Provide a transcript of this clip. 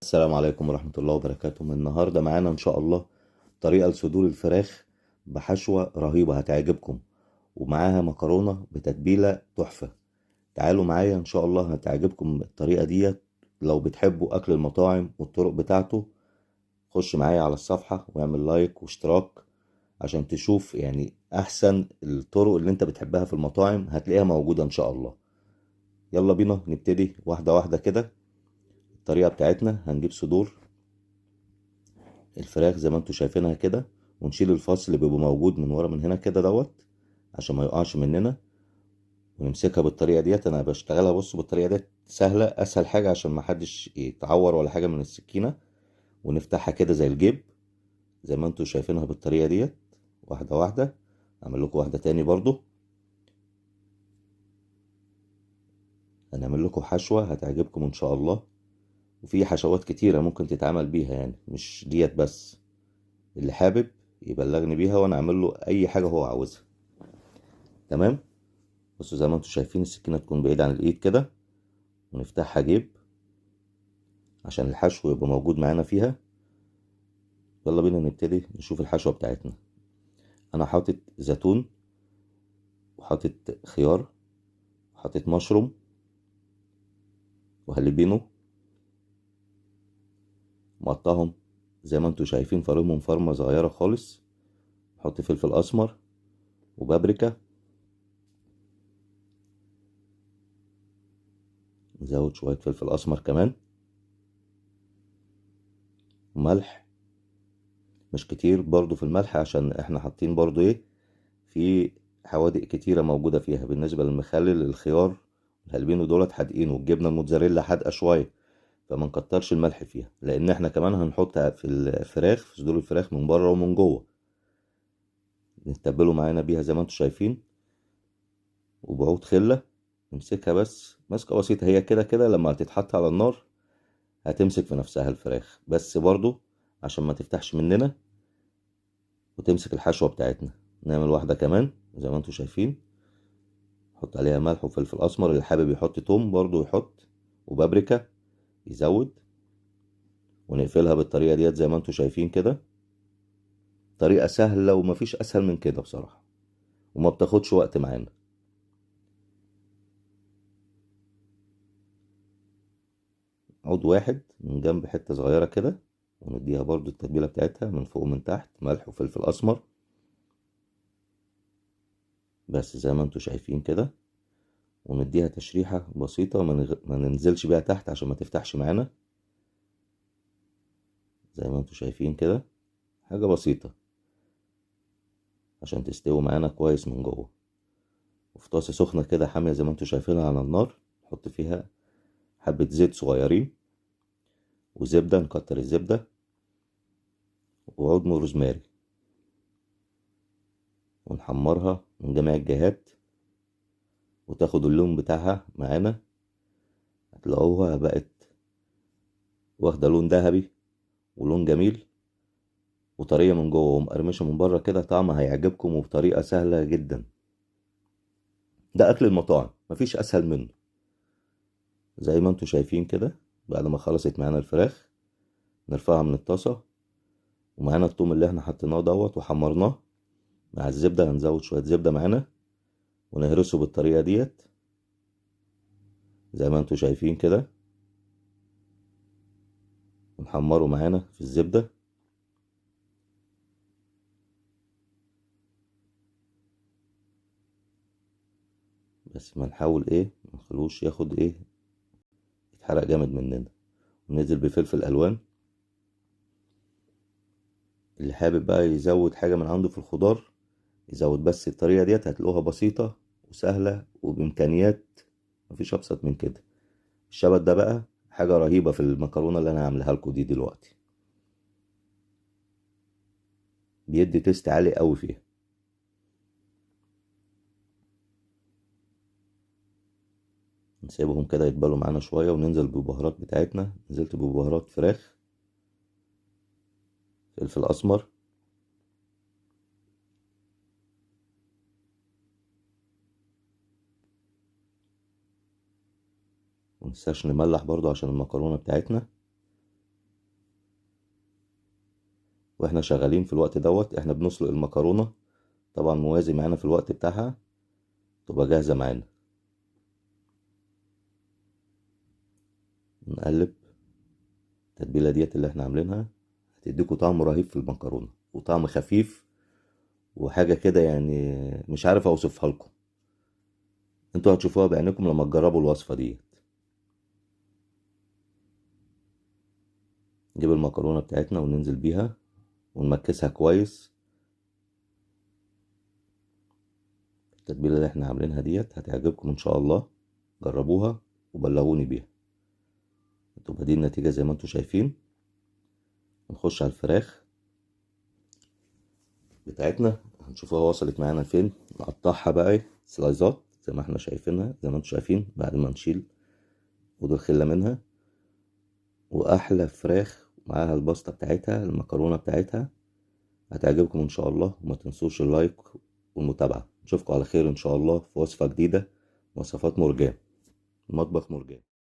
السلام عليكم ورحمة الله وبركاته. النهاردة معانا إن شاء الله طريقة لصدور الفراخ بحشوة رهيبة هتعجبكم، ومعاها مكرونة بتتبيلة تحفة. تعالوا معايا إن شاء الله هتعجبكم الطريقة ديت. لو بتحبوا أكل المطاعم والطرق بتاعته خش معايا على الصفحة واعمل لايك واشتراك عشان تشوف يعني أحسن الطرق اللي انت بتحبها في المطاعم هتلاقيها موجودة إن شاء الله. يلا بينا نبتدي واحدة واحدة كده. الطريقة بتاعتنا هنجيب صدور الفراخ زي ما انتوا شايفينها كده، ونشيل الفص اللي بيبقى موجود من ورا من هنا كده دوت عشان ما يقعش مننا، ونمسكها بالطريقة ديت. انا بشتغلها بصوا بالطريقة ديت سهلة، اسهل حاجة عشان ما حدش يتعور ولا حاجة من السكينة. ونفتحها كده زي الجيب زي ما انتوا شايفينها بالطريقة ديت، واحدة واحدة. اعمل لكم واحدة تاني برضو، هنعمل لكم حشوة هتعجبكم ان شاء الله. وفي حشوات كتيرة ممكن تتعمل بيها، يعني مش ديت بس، اللي حابب يبلغني بيها وانا اعمل له اي حاجة هو عاوزها. تمام، بصوا زي ما انتوا شايفين السكينة تكون بعيدة عن الايد كده، ونفتحها جيب عشان الحشو يبقى موجود معانا فيها. يلا بينا نبتدي نشوف الحشوة بتاعتنا. انا حاطط زيتون، وحاطط خيار، وحاطط مشروم، وهالبينو، مقطعهم زي ما انتوا شايفين، فرمهم فرمة صغيرة خالص. نحط فلفل اسمر وبابريكا، نزود شوية فلفل اسمر كمان، وملح مش كتير برضو في الملح عشان احنا حاطين برضو ايه في حوادق كتيرة موجودة فيها. بالنسبة للمخلل الخيار الهالبينو دولت حادقين، والجبنة الموتزاريلا حادقة شوية، فما نكترش الملح فيها لان احنا كمان هنحط في الفراخ، في صدور الفراخ من بره ومن جوه. نتبله معانا بيها زي ما انتم شايفين. وبعود خله نمسكها بس مسكه بسيطه، هي كده كده لما هتتحط على النار هتمسك في نفسها الفراخ، بس برضو عشان ما تفتحش مننا وتمسك الحشوه بتاعتنا. نعمل واحده كمان زي ما انتم شايفين، نحط عليها ملح وفلفل اسمر، اللي حابب يحط توم برضو يحط، وبابريكا يزود، ونقفلها بالطريقة ديت زي ما انتم شايفين كده. طريقة سهلة ومفيش اسهل من كده بصراحة، وما بتاخدش وقت معانا. عود واحد من جنب حتة صغيرة كده، ونديها برضو التتبيلة بتاعتها من فوق ومن تحت، ملح وفلفل اسمر بس زي ما انتم شايفين كده. ونديها تشريحة بسيطة، ما ننزلش بيها تحت عشان ما تفتحش معانا زي ما انتم شايفين كده، حاجة بسيطة عشان تستوي معانا كويس من جوه. وفي طاسة سخنة كده حامية زي ما انتم شايفينها على النار، نحط فيها حبة زيت صغيرين وزبدة، نكتر الزبدة، وعود روزماري، ونحمرها من جميع الجهات وتاخد اللون بتاعها معانا. هتلاقوها بقت واخدة لون ذهبي ولون جميل، وطرية من جوه ومقرمشة من بره كده، طعمها هيعجبكم وبطريقة سهلة جدا. ده أكل المطاعم مفيش أسهل منه. زي ما انتوا شايفين كده بعد ما خلصت معانا الفراخ نرفعها من الطاسة، ومعانا التوم اللي احنا حطيناه دوت وحمرناه مع الزبدة، هنزود شوية زبدة معانا ونهرسه بالطريقة ديت زي ما انتوا شايفين كده، ونحمره معانا في الزبدة. بس ما نحاول ايه ما نخلوش ياخد ايه يتحرق جامد مننا. وننزل بفلفل الوان، اللي حابب بقى يزود حاجة من عنده في الخضار يزود، بس الطريقة ديت هتلاقوها بسيطة وسهلة وبإمكانيات مفيش أبسط من كده. الشبت ده بقى حاجة رهيبة في المكرونة اللي أنا هعملها لكم دي دلوقتي، بيدي تيست عالي قوي فيها. نسيبهم كده يتبلوا معانا شوية، وننزل بالبهارات بتاعتنا. نزلت ببهارات فراخ، فلفل أسمر، مننساش نملح برضو عشان المكرونة بتاعتنا. واحنا شغالين في الوقت دوت احنا بنسلق المكرونة، طبعا موازي معانا في الوقت بتاعها، تبقى جاهزة معانا. نقلب التتبيلة ديت اللي احنا عاملينها، هتديكوا طعم رهيب في المكرونة، وطعم خفيف وحاجة كده يعني مش عارف اوصفها لكم، انتوا هتشوفوها بعينكم لما تجربوا الوصفة ديت. نجيب المكرونة بتاعتنا وننزل بيها ونمكسها كويس. التتبيلة اللي احنا عاملينها ديت هتعجبكم ان شاء الله، جربوها وبلغوني بيها. تبقى دي النتيجة زي ما انتوا شايفين. نخش على الفراخ بتاعتنا، هنشوفها وصلت معانا فين. نقطعها بقى سلايزات زي ما احنا شايفينها، زي ما انتوا شايفين، بعد ما نشيل عود الخلة منها. واحلى فراخ معاها الباستا بتاعتها، المكرونة بتاعتها، هتعجبكم ان شاء الله. وما تنسوش ال like والمتابعة. نشوفكم على خير ان شاء الله في وصفة جديدة، وصفات مرجان، مطبخ مرجان.